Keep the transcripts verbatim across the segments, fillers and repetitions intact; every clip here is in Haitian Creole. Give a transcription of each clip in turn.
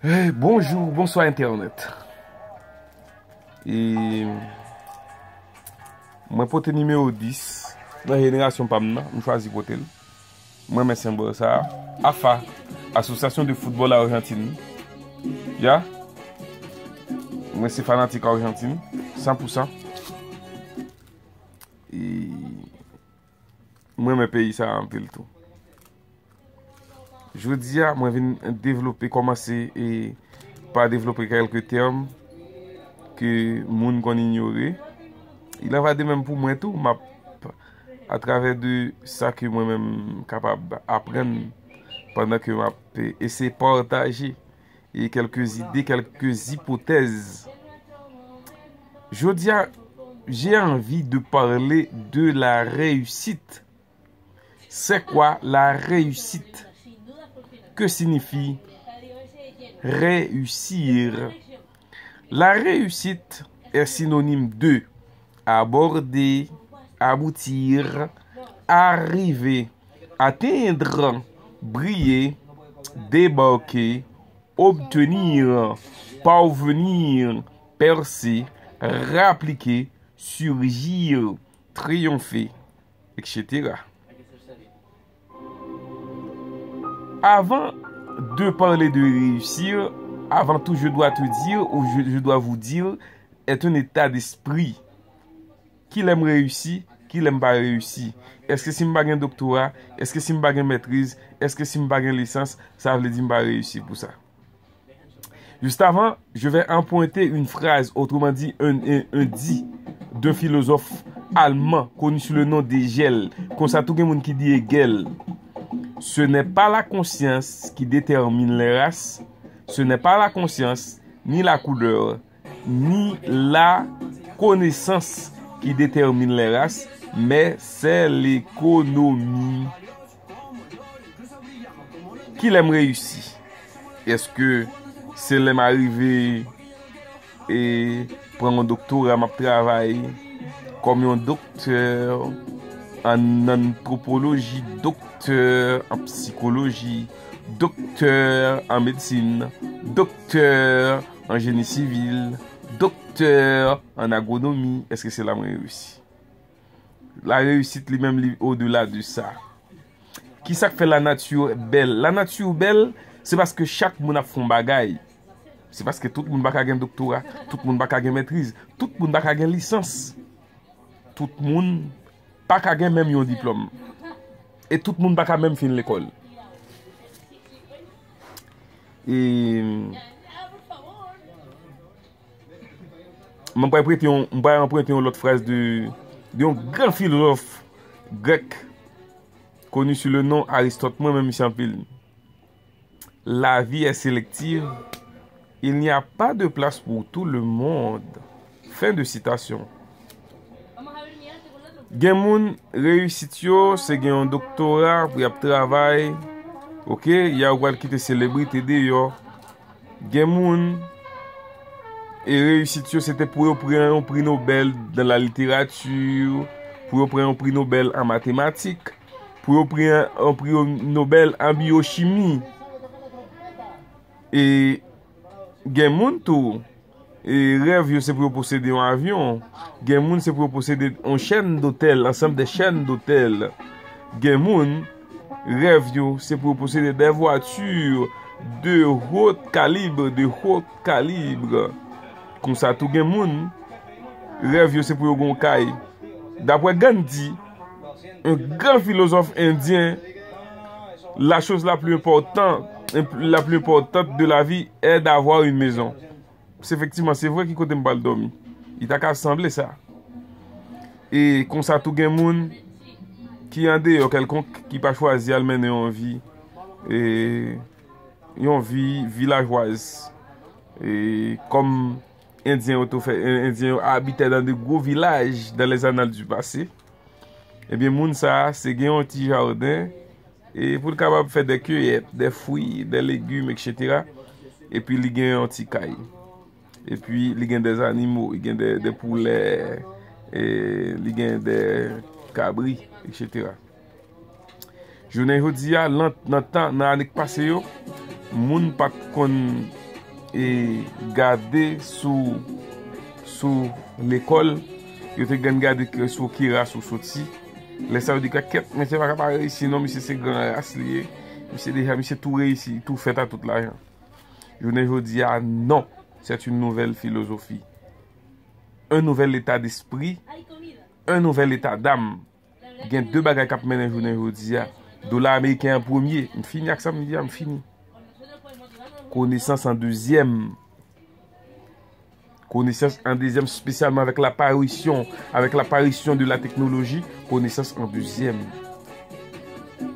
Eh, bonjou, bonswa entènèt. E mwen pote nimewo dis nan jenerasyon pa m nan, m chwazi pote l. Mwen renmen senbòl sa a. AFA, Association de Football Argentine. Ya. Mwen se fanatik Ajantin, san pou san. E mwen renmen peyi sa a anpil tou. Jodi a, mwen vin devlope, kòmanse e pa devlope kèlke tèm ke moun konn inyore. Il en va de même pou mwen tou, m ap, atravè de sa ke mwen menm kapab aprann pandan ke m ap eseye pataje e kèlke ide, kèlke ipotèz. Jodi a, j'ai envie de parler de la réussite. C'est quoi la réussite? Que signifie réussir? La réussite est synonyme de aborder, aboutir, arriver, atteindre, briller, débarquer, obtenir, parvenir, percer, répliquer, surgir, triompher, et cetera. Avant de parler de réussir, avant tout, je dois te dire ou je, je dois vous dire, est un état d'esprit. Kilè m reyisi, kilè m pa reyisi. Èske si m pa gen doktora, èske si m pa gen mètriz, èske si m pa gen lisans, sa vle di m pa reyisi pou sa? Juste avant, je vais emprunter une phrase, autrement dit, un, un, un dit d'un philosophe allemand connu sous le nom d'Hegel. Konsa tou gen moun ki di Hegel. Ce n'est pas la conscience qui détermine les races, ce n'est pas la conscience, ni la couleur, ni la connaissance qui détermine les races, mais c'est l'économie. Kilè m reyisi? Èske se lè m arive e pran yon doktora, m ap travay kòm yon doktè an antwopoloji, doktè an psikoloji, doktè an medsin, doktè an jeni sivil, doktè an agwonomi? Èske se la mwen reyisi? La reyisit li menm, li odela de sa. Kisa k fè lanati bèl? Lanati bèl, se paske chak moun ap fè yon bagay. Se paske tout moun pa ka gen doktora, tout moun pa ka gen mètriz, tout moun pa ka gen lisans. Tout moun pa ka gen menm yon diplòm. E tout moun pa ka menm fin lekòl. E mwen pral prete yon, mwen pral anprente yon lòt fraz de, de yon gran filozòf grèk connu sous le nom Aristote. Mwen renmen misye anpil. La vie est sélective. Il n'y a pas de place pour tout le monde. Fin de citation. Gen moun, reyisit yo, se gen yon doktora pou y ap travay. Oke, y a pral kite selebrite deyò. Gen moun, e reyisit yo, se te pou yo pran yon pri Nobèl dans la littérature, pou yo pran yon pri Nobèl an matematik, pou yo pran yon pri Nobèl an biyochimi. E gen moun tou, e rèv yo se pou yo posede yon avyon. Gen moun se pou yo posede yon chèn dotèl, ensemble de chaînes d'hôtels. Gen moun, rèv yo se pou yo posede des voitures de haut calibre, de haut calibre. Konsa tou gen moun, rèv yo se pou yo gen yon kay. Daprè Gandhi, un grand philosophe indien, la chose la plus importante, la plus importante de la vie est d'avoir une maison. Se efektivman, se vre ki kote m pral dòmi. Li ta ka sanble sa. E konsa tou gen moun ki andeyò kèlkonk, ki pa chwazi al mennen yon vi, e, yon vi vilajwaz. E kòm Endyen yo tou fè, Endyen yo abite dans de gros villages dans les annales du passé. Ebyen, moun sa a, se gen yon ti jaden, e pou l kapab fè de kiyèt, de fwi, de legim, et cetera. Epi li gen yon ti kay. Epi li gen de zanimo, li gen de, de poulè, e li gen de kabri, et cetera. Jounen jodi a, lan, nan tan, nan ane k pase yo, moun pa t konn e gade sou, sou lekòl, yo te gentan gade ke sou ki ras ou soti. Lè sa yo di, kèt, mesye pa ka pa reyisi non, misye se gran ras li ye. Misye deja, misye tou reyisi, tou fèt a tout lajan. Jounen jodi a, non. C'est une nouvelle philosophie. Un nouvel état d'esprit, un nouvel état d'âme. Gen de bagay k ap mennen jounen jodi a. Dola ameriken an premye. M fini ak sa m di a, m fini. Konesans an dezyèm. Konesans an dezyèm, espesyalman avèk laparisyon, avèk laparisyon de la teknoloji, konesans an dezyèm.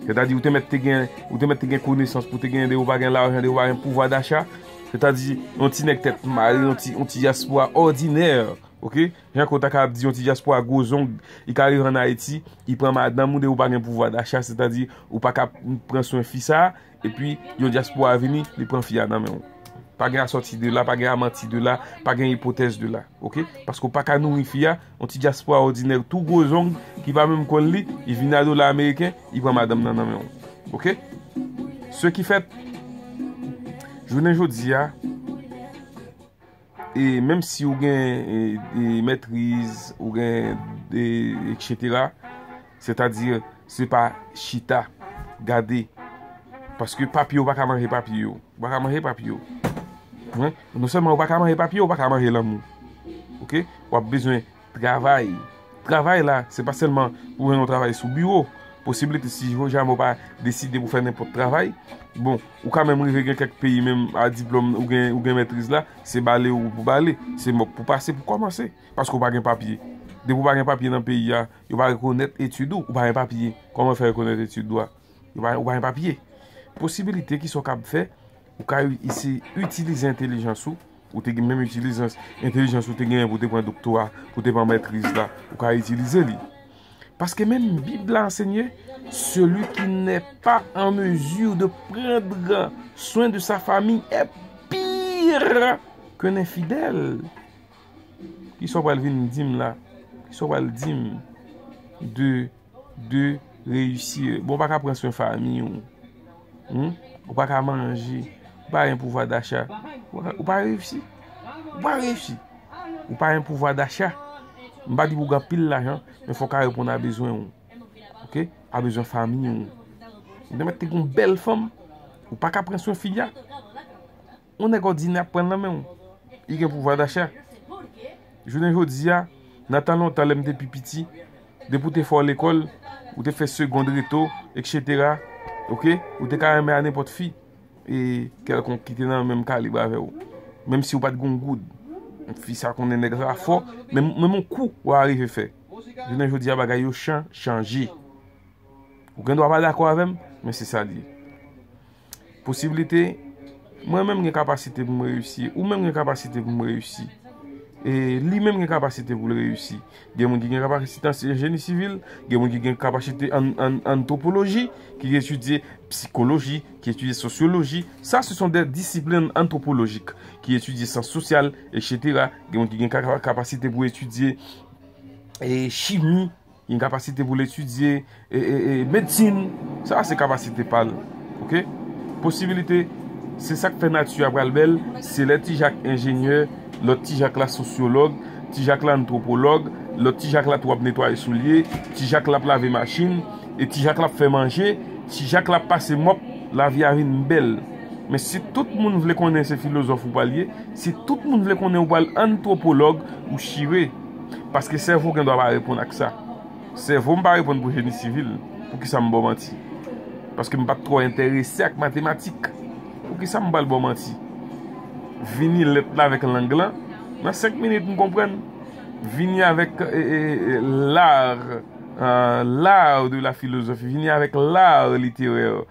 Sètadi, ou te mèt te gen, ou te mèt te gen konesans pou te gen de, ou pa gen lajan de, ou pa gen pouvwa dacha. Sètadi, yon ti nèg tèt mare, yon ti, yon ti dyaspora òdinè, oke? Jan ke w ta ka ap di yon ti dyaspora gwo zong, li ka rive ann Ayiti, li pran madanm ou de, ou pa gen pouvwa dacha, sètadi, ou pa ka pran swen fi sa, epi yon dyaspora vini, li pran fi a nan men w. Pa gen asòti de la, pa gen amanti de la, pa gen ipotèz de la, oke? Paske w pa ka nouri fi a, yon ti dyaspora òdinè, tou gwo zong, ki pa menm konn li, li vin a dola ameriken, li pran madanm nan nan men w, oke? Ce qui fait, jounen jodi a, e menm si ou gen, e, e, mètriz, ou gen, e, etsetera, sètadi, se pa chita, gade. Paske papye, ou pa ka manje papye yo. Ou pa ka manje papye yo. Wi. Non sèlman ou pa ka manje papye, ou pa ka manje lanmou. Oke? W ap bezwen travay. Travay la, se pa sèlman pou jwenn yon travay sou biwo. Posiblite si jamè w pa deside pou fè nenpòt travay, bon, ou ka menm rive gen kèk peyi menm a diplòm ou gen, ou gen mètriz la, se bale ou pou bale, se mòp pou pase pou kòmanse, paske w pa gen papye. Depi w pa gen papye nan peyi a, yo pa rekonèt etid ou, ou pa gen papye. Kòman yo fè rekonèt etid ou a? Yo pa, ou pa gen papye. Posibilite ki sa w kab fè, ou ka isi itilize entèlijans ou, ou te gen menm itilize entèlijans ou te genyen pou te pran doktora, pou te pran mètriz la, ou ka itilize li. Paske menm Bib la ansenye, celui qui n'est pas en mesure de prendre soin de sa famille est pire qu'un infidèle. Ki sa w pral vin di m la? Ki sa w pral di m de, de reyisi? Bon, ou pa ka pran swen fanmi w. Hmm? Ou pa ka manje. Ou pa gen pouvwa dacha. Ou pa, ou pa reyisi. Ou pa reyisi. Ou pa gen pouvwa dacha. M pa di pou w gen anpil lajan, men fò w ka reponn a bezwen w. Oke? A bezwen fanmi w. Ou te mèt te gen yon bèl fanm. Ou pa ka pran swen fi a. Yon nèg òdinè ap pran l nan men w. Li gen pouvwa dacha. Jounen jodi a, nan tan lontan, lè m te pi piti, depi w te fò lekòl, ou te fè segond reto, etsetera, oke? Ou te ka renmen a nenpòt fi, e, kèlkonk ki te nan menm kalib avè w. Menm si w pa t gen yon goud. Fi sa konnen nèg la fò, men, menm yon kou w a rive fè. Jounen jodi a, bagay yo chan-, chanje. Ou gen dwa pa dakò avè m, men se sa l ye. Posiblite, mwen menm gen kapasite pou m reyisi, ou menm gen kapasite pou m reyisi. E li menm gen kapasite pou l reyisi. Gen moun ki gen kapasite an jeni sivil, gen moun ki gen kapasite an, an, antwopoloji, ki etidye psikoloji, ki etidye sosyoloji. Ça, ce sont des disciplines anthropologiques, ki etidye syans sosyal, etsetera. Gen moun ki gen ka-, kapasite pou etidye, e, chimi, gen kapasite pou l etidye, e, e, e, medsin. Sa a se kapasite pa l. Oke? Posibilite, se sa k fè nati a pral bèl, se lè Ti Jak enjenyè, lòt Ti Jak la sosyològ, Ti Jak la antwopològ, lòt Ti Jak la tou ap netwaye soulye, Ti Jak la ap lave machin, e Ti Jak la ap fè manje, Ti Jak la ap pase mòp, lavi a vin bèl. Men si tout moun vle konnen se filozòf ou pral ye, si tout moun vle konnen ou pral antwopològ, ou chire. Paske sèvo gen dwa pa reponn ak sa. Sèvo m pa reponn pou jeni sivil. Poukisa m ba w manti? Paske m pa t twò enterese ak matematik. Poukisa m pral ba w manti? Vini lèt la avèk lang lan. Nan senk minit m konprann. Vini avèk, e, e, e, l'art, e, l'art de la philosophie. Vini avèk l'art littéraire.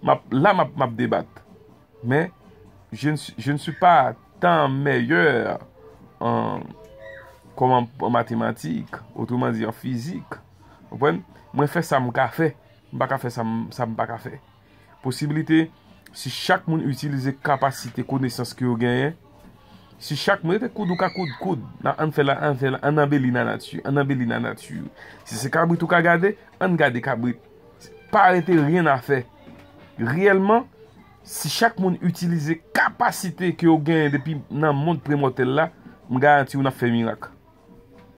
M ap, la m ap, m ap debat. Men, je ne suis, je ne suis pas tant meilleur en, comme en, en mathématiques, autrement dit en physique. Ou konprann? Mwen fè sa m ka fè, m pa ka fè sa m, sa m pa ka fè. Posiblite, si chak moun itilize kapasite konesans ke yo genyen, si chak moun, rete koud ou ka koud, koud, nan, ann fè la, ann fè la, ann anbeli nanati, ann anbeli nanati. Si se kabrit ou ka gade, ann gade kabrit. Pa rete ryen a fè. Reyèlman, Si chak moun itilize kapasite ke yo genyen depi nan mond premòtèl la, m garanti w n ap fè mirak.